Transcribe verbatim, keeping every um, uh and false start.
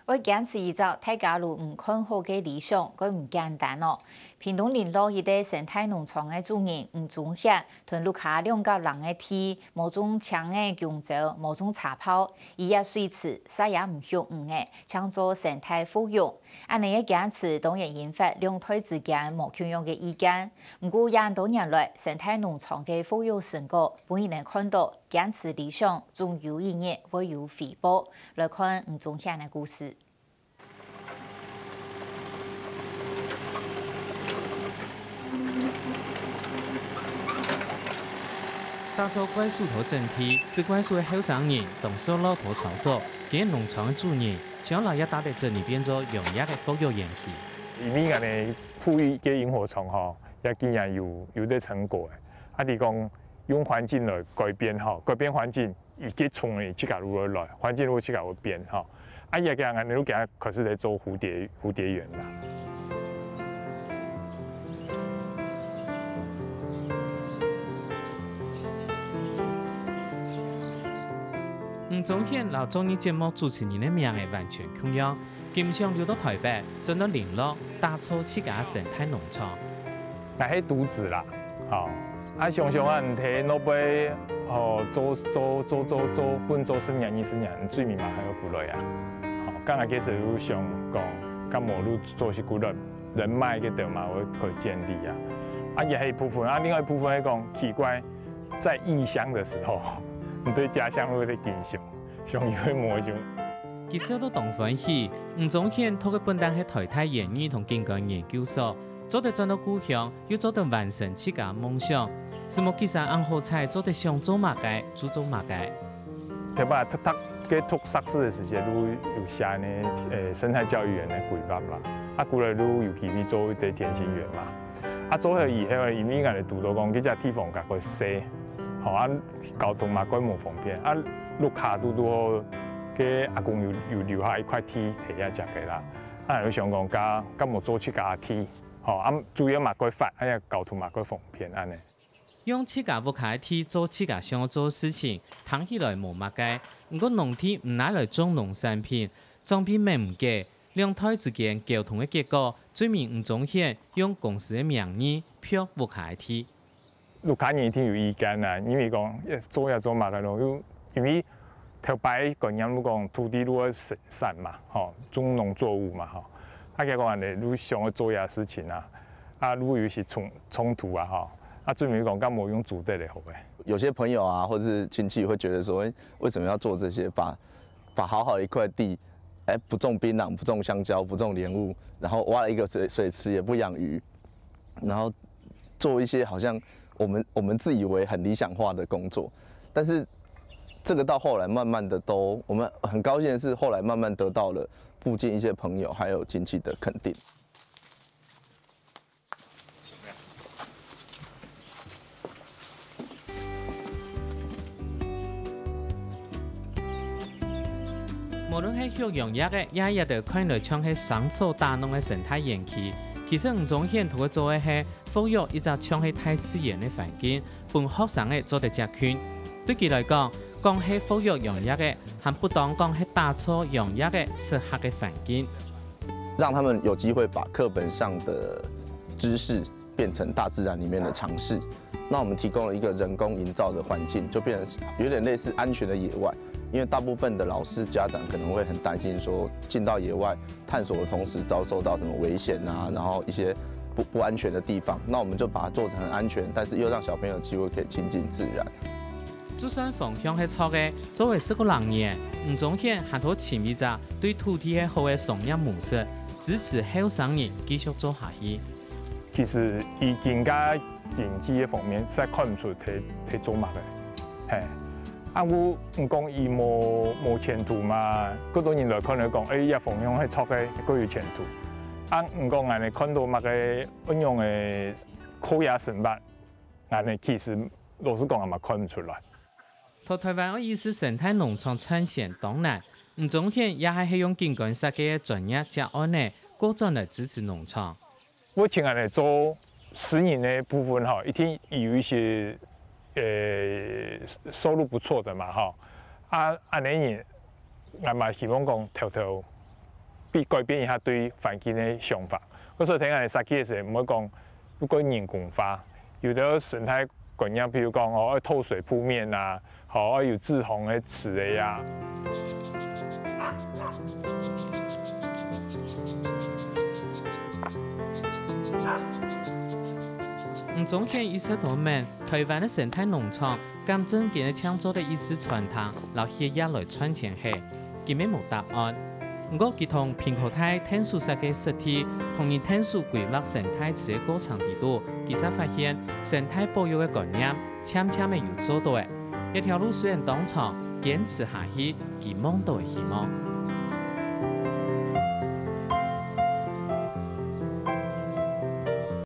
愛堅持一隻大家都毋看好个理想，該毋簡單哦。屏東麟洛一個生態農場个主人吳宗憲，同屋下兩甲零个地，無種青个弓蕉，無種茶泡，一葉水池，啥也毋畜魚仔，淨做生態復育。恁呢个堅持，當然引發兩代之間無共樣个意見。毋過，這恁多年來，生態農場个復育成果，分人能看到，堅持理想，總有一日會有回報。來看吳宗憲个故事。 打造怪手个陣地，係怪手个後生人動手落塗操作，今農場个主人想摎這搭个陣地變做養殖个復育園區。因為𠊎等富裕个螢火蟲吼，也經驗有有兜成果个。啊，你講用環境來改變吼，改變環境， 佢个蟲仔自家就會來，環境會自家會變吼。啊，也个人就開始來做蝴蝶蝴蝶園啦。吳宗憲摎昨日節目主持人个名仔完全共樣， 今想留到臺北，轉到麟洛，打造自家生態農場。𠊎係獨子啦，吼，啊，常常啊，你在外背，吼，做做做做做，分做十年、二十年，最尾嘛還愛歸來啊。吼，該𠊎該時有想講，敢無就做事歸來，人脈个頭嘛會可以建立啊。啊，也係一部分，啊，另外一部分係講，奇怪，在異鄉的時候，你對家鄉會有點緊想。 像佢个模樣。佢笑到當歡喜，吳宗憲讀个本旦係臺大園藝同景觀研究所，做得轉到故鄉，又做得完成自家夢想，係無幾儕恁好彩，做得想做麼个就做麼个。頭擺讀讀个讀碩士个時節，就有寫呢，呃，生態教育園个規劃啦。啊，歸來就有機會做一個田心園嘛。啊，做好以後，因為𠊎兜堵到講，這隻地方較過細，吼，啊，交通嘛較無方便，啊， 屋下堵堵好，該阿公有有留下一塊地，提啊，這個啦。啊，就想講，該該無做自家个地，吼，啊，主要嘛較闊，啊，也交通嘛較方便，恁呢。用自家屋下个地做自家想要做个事情，聽起來無麼个，毋過農地毋拿來種農產品，裝備乜毋夠，兩代之間溝通个結果，最尾吳宗憲用公司个名義，標屋下个地。 屋下人一定有意見啊，因為講，欸，做也做麼个咯，又因為頭擺觀念就講土地就愛生產嘛，吼，種農作物嘛，吼。啊，結果恁呢，就想要做這事情啊，啊，就有一些衝衝突啊，吼。啊，最尾講，敢無用租的咧，好个。有些朋友啊，或者是親戚會覺得說，欸，為什麼要做這些？把把好好的一塊地，欸，不種檳榔，不種香蕉，不種蓮霧，然後挖了一個水水池，也不養魚，然後做一些好像我們我們自以為很理想化的工作，但是這個到後來慢慢的都，我們很高興的是，後來慢慢得到了附近一些朋友還有親戚的肯定。 無論係畜養業个，也係這兜看來像係生草打農个生態園區，其實吳宗憲同佢做个係復育一隻像係大自然个環境，分學生仔做得接近。對佢來講，講係復育養業个，還不當講係打造養業个適合个環境。 讓他們有機會把課本上的知識變成大自然裡面的常識。那我們提供了一個人工營造的環境，就變成有點類似安全的野外。因為大部分的老師、家長可能會很擔心說，進到野外探索的同時遭受到什麼危險啊，然後一些不不安全的地方。那我們就把它做成很安全，但是又讓小朋友有機會可以親近自然。 就算方向係錯个，做了十過零年，吳宗憲還討尋一隻對土地係好个商業模式，支持後生人繼續做下去。其實佢更加經濟个方面，實在看毋出佢佢做麼个。嘿，啊，𠊎毋講佢無無前途嘛，過多人來看來講，欸，這方向係錯个，過有前途。啊，毋講恁呢看到麼个恁樣个科學生物， 恁呢其實老實講，𠊎嘛看毋出來。在臺灣愛以事生態農場賺錢當難，吳宗憲也係係用景觀設計个專業接案仔，過轉來支持農場。目前恁呢做私人个部分吼，一定有一些，呃，收入不錯的嘛吼。啊，恁呢人，𠊎嘛希望講偷偷變改變一下對環境个想法。故所聽𠊎設計个時節，毋會講不過人工化，有兜生態觀念，比如講哦，愛透水鋪面啊，好愛有滯洪个池个呀。吳宗憲一直都問，台灣个生態農場敢真經个淨做得一直餐廳摎歇業來賺錢係？ 佢乜無答案。毋過佢同蘋果大𢯭手設計个實地，同人𢯭手規劃生態池个過程裡肚，佢正發現生態保育个觀念漸漸仔有做到了。這條路雖然當長，堅持下去，佢望到个希望。